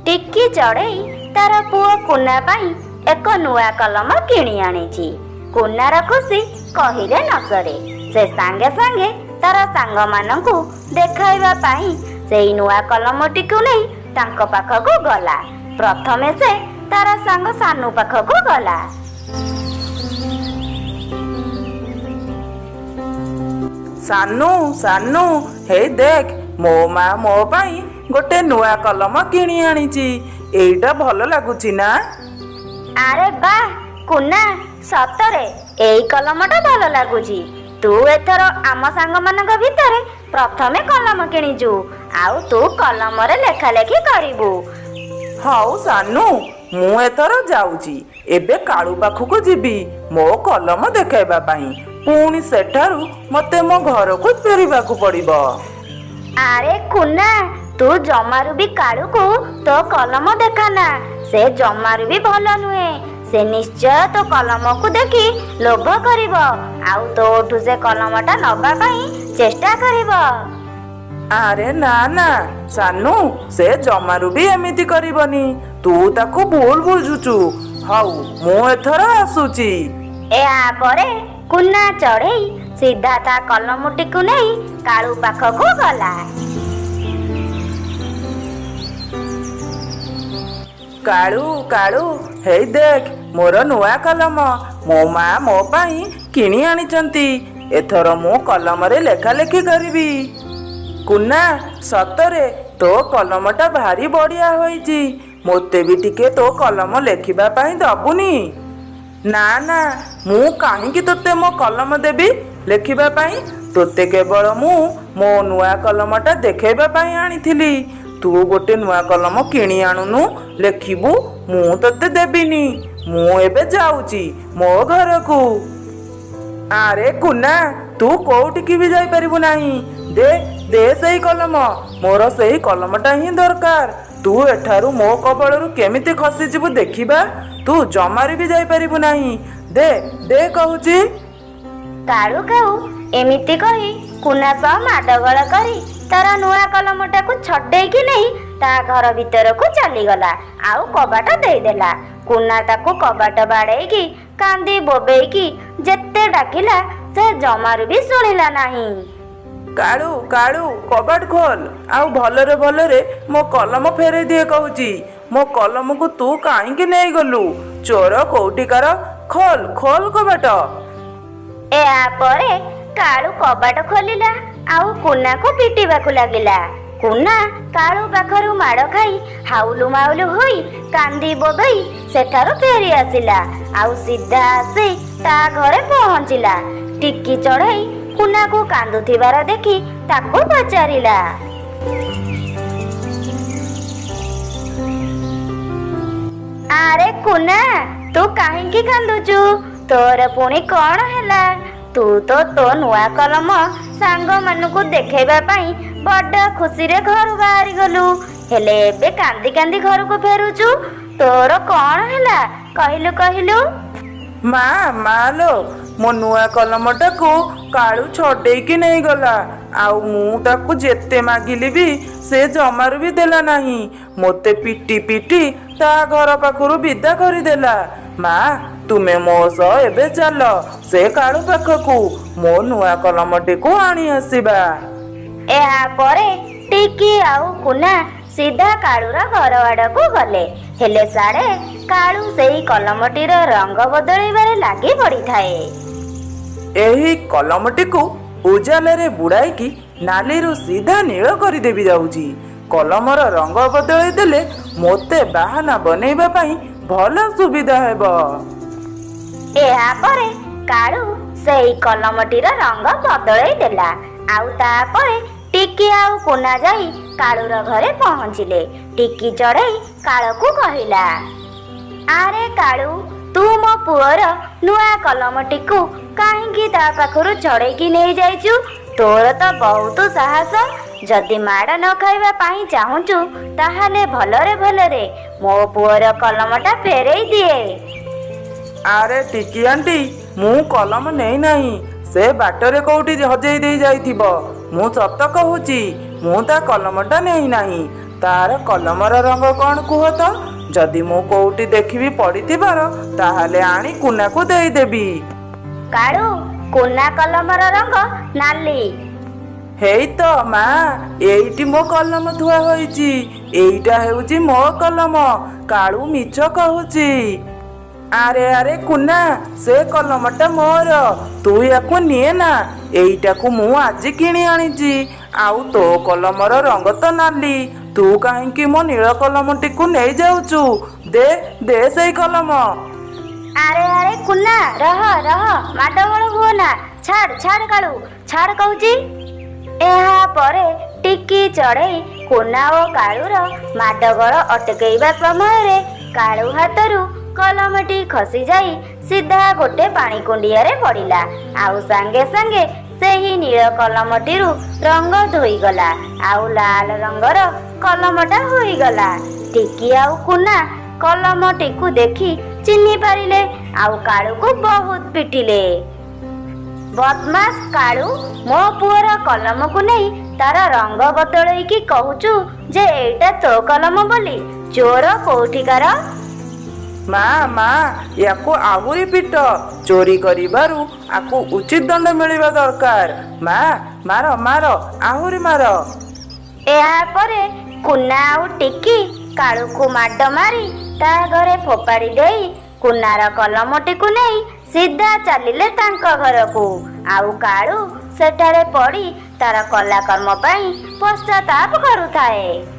ଟିକି ଚଢ଼େଇ ତାର ପୁଅ କୁନା ପାଇଁ ଏକ ନୂଆ କଲମ କିଣି ଆଣିଛି। କୁନାର ଖୁସି କହିଲେ ନ ସରେ। ସେ ସାଙ୍ଗେ ସାଙ୍ଗେ ତାର ସାଙ୍ଗମାନଙ୍କୁ ଦେଖାଇବା ପାଇଁ ସେଇ ନୂଆ କଲମଟିକୁ ନେଇ ତାଙ୍କ ପାଖକୁ ଗଲା। ପ୍ରଥମେ ସେ ତାର ସାଙ୍ଗ ସାନୁ ପାଖକୁ ଗଲା। ସାନୁ, ସାନୁ, ହେଇ ଦେଖ, ମୋ ମା ମୋ ପାଇଁ ଗୋଟେ ନୂଆ କଲମ କିଣି ଆଣିଛି। ଏଇଟା ଭଲ ଲାଗୁଛି ନା? ଆରେ ବାଃ କୁନା, ସତରେ ଏଇ କଲମଟା ଭଲ ଲାଗୁଛି। ତୁ ଏଥର ଆମ ସାଙ୍ଗମାନଙ୍କ ଭିତରେ ପ୍ରଥମେ କଲମ କିଣିଛୁ, ଆଉ ତୁ କଲମରେ ଲେଖାଲେଖି କରିବୁ। ହଉ ସାନୁ, ମୁଁ ଏଥର ଯାଉଛି। ଏବେ କାଳୁ ପାଖକୁ ଯିବି ମୋ କଲମ ଦେଖାଇବା ପାଇଁ। ପୁଣି ସେଠାରୁ ମୋତେ ମୋ ଘରକୁ ଫେରିବାକୁ ପଡ଼ିବ। ଆରେ କୁନା, ତୁ ଜମାରୁ ବି କାଳୁକୁ ତୋ କଲମ ଦେଖାନା। ସେ ଜମାରୁ ବି ଭଲ ନୁହେଁ। ସେ ନିଶ୍ଚୟ ତୋ କଲମକୁ ଦେଖି ଲୋଭ କରିବ, ଆଉ ତୋଠୁ ସେ କଲମଟା ନବା ପାଇଁ ଚେଷ୍ଟା କରିବ। ଆରେ ନା ନା ସାନୁ, ସେ ଜମାରୁ ବି ଏମିତି କରିବନି। ତୁ ତାକୁ ଭୁଲ ବୁଝୁଛୁ। ହଉ, ମୁଁ ଏଥର ଆସୁଛି। ଏହାପରେ କୁନା ଚଢ଼େଇ ସିଧା ତା କଲମଟିକୁ ନେଇ କାଳୁ ପାଖକୁ ଗଲା। କାଳୁ, କାଳୁ, ହେଇ ଦେଖ, ମୋର ନୂଆ କଲମ ମୋ ମା ମୋ ପାଇଁ କିଣି ଆଣିଛନ୍ତି। ଏଥର ମୁଁ କଲମରେ ଲେଖାଲେଖି କରିବି। କୁନା, ସତରେ ତୋ କଲମଟା ଭାରି ବଢ଼ିଆ ହୋଇଛି। ମୋତେ ବି ଟିକେ ତୋ କଲମ ଲେଖିବା ପାଇଁ ଦବୁନି? ନା ନା, ମୁଁ କାହିଁକି ତୋତେ ମୋ କଲମ ଦେବି ଲେଖିବା ପାଇଁ? ତୋତେ କେବଳ ମୁଁ ମୋ ନୂଆ କଲମଟା ଦେଖାଇବା ପାଇଁ ଆଣିଥିଲି। ତୁ ଗୋଟେ ନୂଆ କଲମ କିଣି ଆଣୁନୁ, ଲେଖିବୁ। ମୁଁ ତୋତେ ଦେବିନି। ମୁଁ ଏବେ ଯାଉଛି ମୋ ଘରକୁ। ଆରେ କୁନା, ତୁ କୋଉଠିକି ବି ଯାଇପାରିବୁ ନାହିଁ। ଦେ ଦେ ସେଇ କଲମ, ମୋର ସେଇ କଲମଟା ହିଁ ଦରକାର। ତୁ ଏଠାରୁ ମୋ କବଳରୁ କେମିତି ଖସିଯିବୁ ଦେଖିବା। ତୁ ଜମାରୁ ବି ଯାଇପାରିବୁ ନାହିଁ। ଦେ ଦେ କହୁଛି। କାଳୁ କାଉ ଏମିତି କହି କୁନା ସହ ମାଡ଼ଗୋଳ କରି ତାର ନୂଆ କଲମଟାକୁ ଛଡେଇକି ନେଇ ତା ଘର ଭିତରକୁ ଚାଲିଗଲା ଆଉ କବାଟ ଦେଇଦେଲା। କୁନା ତାକୁ କବାଟ ବାଡ଼େଇକି କାନ୍ଦି ବୋବେଇକି ଯେତେ ଡାକିଲା, ସେ ଜମାରୁ ବି ଶୁଣିଲା ନାହିଁ। କାଳୁ, କାଳୁ, କବାଟ ଖୋଲ ଆଉ ଭଲରେ ଭଲରେ ମୋ କଲମ ଫେରେଇ ଦିଏ କହୁଛି। ମୋ କଲମକୁ ତୁ କାହିଁକି ନେଇଗଲୁ? ଚୋର କୋଉଠିକାର! ଖୋଲ, ଖୋଲ କବାଟ। ଏହାପରେ କାଳୁ କବାଟ ଖୋଲିଲା ଆଉ କୁନାକୁ ପିଟିବାକୁ ଲାଗିଲା। କୁନା କାଳୁ ପାଖରୁ ମାଡ଼ ଖାଇ ହାଉଲୁ ମାଉଲୁ ହୋଇ କାନ୍ଦି ବୋବେଇ ସେଠାରୁ ଫେରି ଆସିଲା ଆଉ ସିଧା ଆସି ତା ଘରେ ପହଞ୍ଚିଲା। ଟିକି ଚଢ଼େଇ କୁନାକୁ କାନ୍ଦୁଥିବାର ଦେଖି ତାକୁ ପଚାରିଲା, ଆରେ କୁନା, ତୁ କାହିଁକି କାନ୍ଦୁଛୁ? ତୋର ପୁଣି କ'ଣ ହେଲା? ତୁ ତ ତୋ ନୂଆ କଲମ ସାଙ୍ଗମାନଙ୍କୁ ଦେଖେଇବା ପାଇଁ ବଡ଼ ଖୁସିରେ ଘରୁ ବାହାରି ଗଲୁ, ହେଲେ ଏବେ କାନ୍ଦି କାନ୍ଦି ଘରକୁ ଫେରୁଛୁ। ତୋର କ'ଣ ହେଲା, କହିଲୁ କହିଲୁ? ମା, ମା ଲୋ, ମୋ ନୂଆ କଲମଟାକୁ କାଳୁ ଛଡେଇକି ନେଇଗଲା, ଆଉ ମୁଁ ତାକୁ ଯେତେ ମାଗିଲି ବି ସେ ଜମାରୁ ବି ଦେଲା ନାହିଁ। ମୋତେ ପିଟି ପିଟି ତା ଘର ପାଖରୁ ବିଦା କରିଦେଲା। ମା, ତୁମେ ମୋ ସହ ଏବେ ଚାଲ ସେ କାଳୁ ପାଖକୁ, ମୋ ନୂଆ କଲମଟିକୁ ଆଣି ଆସିବା। ଏହାପରେ ଟିକି ଆଉ କୁନା ସିଧା କାଳୁର ଘର ଆଡ଼କୁ ଗଲେ। ହେଲେ ସାଡ଼େ କାଳୁ ସେଇ କଲମଟିର ରଙ୍ଗ ବଦଳେଇବାରେ ଲାଗି ପଡ଼ିଥାଏ। ଏହି କଲମଟିକୁ ଉଜାଲାରେ ବୁଡ଼ାଇକି ନାଲିରୁ ସିଧା ନୀଳ କରିଦେବି ଯାଉଛି। କଲମର ରଙ୍ଗ ବଦଳେଇ ଦେଲେ ମୋତେ ବାହାନା ବନେଇବା ପାଇଁ ଭଲ ସୁବିଧା ହେବ। ଏହାପରେ କାଳୁ ସେଇ କଲମଟିର ରଙ୍ଗ ବଦଳେଇ ଦେଲା, ଆଉ ତାପରେ ଟିକି ଆଉ କୁନା ଯାଇ କାଳୁର ଘରେ ପହଞ୍ଚିଲେ। ଟିକି ଚଢ଼େଇ କାଳକୁ କହିଲା, ଆରେ କାଳୁ, ତୁ ମୋ ପୁଅର ନୂଆ କଲମଟିକୁ କାହିଁକି ତା ପାଖରୁ ଛଡ଼େଇକି ନେଇଯାଇଛୁ? ତୋର ତ ବହୁତ ସାହସ। ଯଦି ମାଡ଼ ନ ଖାଇବା ପାଇଁ ଚାହୁଁଛୁ, ତାହେଲେ ଭଲରେ ଭଲରେ ମୋ ପୁଅର କଲମଟା ଫେରେଇ ଦିଏ। ଆରେ ଟିକି ଆଣ୍ଟି, ମୁଁ କଲମ ନେଇନାହିଁ। ସେ ବାଟରେ କୋଉଠି ହଜେଇ ଦେଇ ଯାଇଥିବ। ମୁଁ ସତ କହୁଛି, ମୁଁ ତା କଲମଟା ନେଇନାହିଁ। ତାର କଲମର ରଙ୍ଗ କ'ଣ କୁହ ତ? ଯଦି ମୁଁ କୋଉଠି ଦେଖିବି ପଡ଼ିଥିବାର, ତାହେଲେ ଆଣି କୁନାକୁ ଦେଇଦେବି। କାଳୁ, କୁନା କଲମର ରଙ୍ଗ ନାଲି। ହେଇ ତ ମା, ଏଇଠି ମୋ କଲମ ଥୁଆ ହୋଇଛି। ଏଇଟା ହେଉଛି ମୋ କଲମ। କାଳୁ ମିଛ କହୁଛି। ଆରେ ଆରେ କୁନା, ସେ କଲମଟା ମୋର, ତୁ ୟାକୁ ନିଏ ନା। ଏଇଟାକୁ ମୁଁ ଆଜି କିଣି ଆଣିଛି। ଆଉ ତୋ କଲମର ରଙ୍ଗ ତ ନାଲି, ତୁ କାହିଁକି ମୋ ନୀଳ କଲମଟିକୁ ନେଇଯାଉଛୁ? ଦେ ଦେ ସେଇ କଲମ। ଆରେ ଆରେ କୁନା, ରହ ରହ, ମାଡ଼ଗୋଳ ହୁଅ ନା। ଛାଡ଼ ଛାଡ଼ କାଳୁ, ଛାଡ଼ କହୁଛି। ଏହାପରେ ଟିକି ଚଢ଼େଇ କୁନା ଓ କାଳୁର ମାଡ଼ଗୋଳ ଅଟକେଇବା ସମୟରେ କାଳୁ ହାତରୁ କଲମଟି ଖସିଯାଇ ସିଧା ଗୋଟେ ପାଣି କୁଣ୍ଡିଆରେ ପଡ଼ିଲା। ଆଉ ସାଙ୍ଗେ ସାଙ୍ଗେ ସେହି ନୀଳ କଲମଟିରୁ ରଙ୍ଗ ଧୋଇଗଲା ଆଉ ଲାଲ ରଙ୍ଗର କଲମଟା ହୋଇଗଲା। ଟିକି ଆଉ କୁନା କଲମଟିକୁ ଦେଖି ଚିହ୍ନି ପାରିଲେ ଆଉ କାଳୁକୁ ବହୁତ ପିଟିଲେ। ବଦମାସ କାଳୁ, ମୋ ପୁଅର କଲମକୁ ନେଇ ତାର ରଙ୍ଗ ବଦଳେଇକି କହୁଛୁ ଯେ ଏଇଟା ତୋ କଲମ ବୋଲି। ଚୋର କୋଉଠିକାର। ମା ମା, ୟାକୁ ଆହୁରି ପିଟ। ଚୋରି କରିବାରୁ ଆକୁ ଉଚିତ ଦଣ୍ଡ ମିଳିବା ଦରକାର। ମା, ମାର ମାର, ଆହୁରି ମାର। ଏହାପରେ କୁନା ଆଉ ଟିକି କାଳୁକୁ ମାଡ଼ ମାରି ତା ଘରେ ଫୋପାଡ଼ି ଦେଇ କୁନାର କଲମଟିକୁ ନେଇ ସିଧା ଚାଲିଲେ ତାଙ୍କ ଘରକୁ। ଆଉ କାଳୁ ସେଠାରେ ପଡ଼ି ତାର କଲାକର୍ମ ପାଇଁ ପଶ୍ଚାତାପ କରୁଥାଏ।